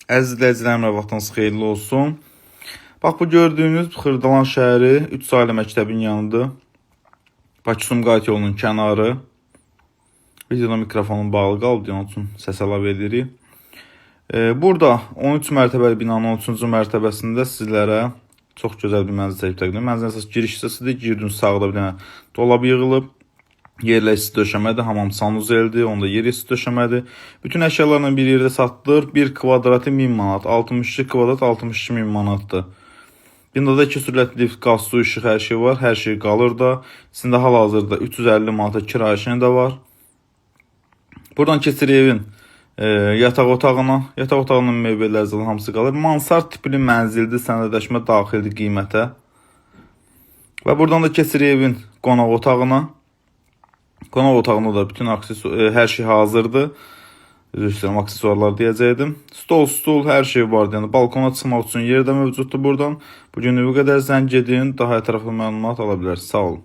Əziz izləyicilərim, vaxtınız xeyirli olsun. Bax bu gördüyünüz Xırdalan şəhəri 3 saylı məktəbin yanıdır. Bakı-Sumqayıt yolunun kənarı. Videoda mikrofonum bağlı qaldı, onun üçün səs əlavə edirik. Burada 13 mərtəbəli binanın 13-cü mərtəbəsində sizlərə çox gözəl bir mənzil çəkib təqdim edirəm. Mənzilin əsas giriş hissəsidir. Girdin sağda bir dənə dolab yığılıb. Yerlə isti döşəmədir, hamam sanuzeldir, onda yer isti döşəmədir. Bütün əşyalarla bir yerdə satılır. 1 kvadratı 1000 manat, 62 kvadrat 62 min manatdır. Binada iki sürətli lift, qaz, su, işıq, hər şey var. Hər şey qalır da. İçində hal-hazırda 350 manata kirayəşini də var. Buradan keçirik evin yataq otağına. Yataq otağının mebelləri zaten hamısı qalır. Mansard tipli mənzildir, sənədləşmə daxildir qiymətə. Və buradan da keçirik evin qonaq otağına. Qonaq otağında da bütün hər şey hazırdır. Üzr istəyirəm, aksesuarlar deyəcəkdim. Stol, stul, hər şey vardı. Yəni balkona çıxmaq üçün yer də mövcuddur buradan. Bu günlük bu qədər, zəng edin, daha ətraflı məlumat ala bilərsiniz. Sağ olun.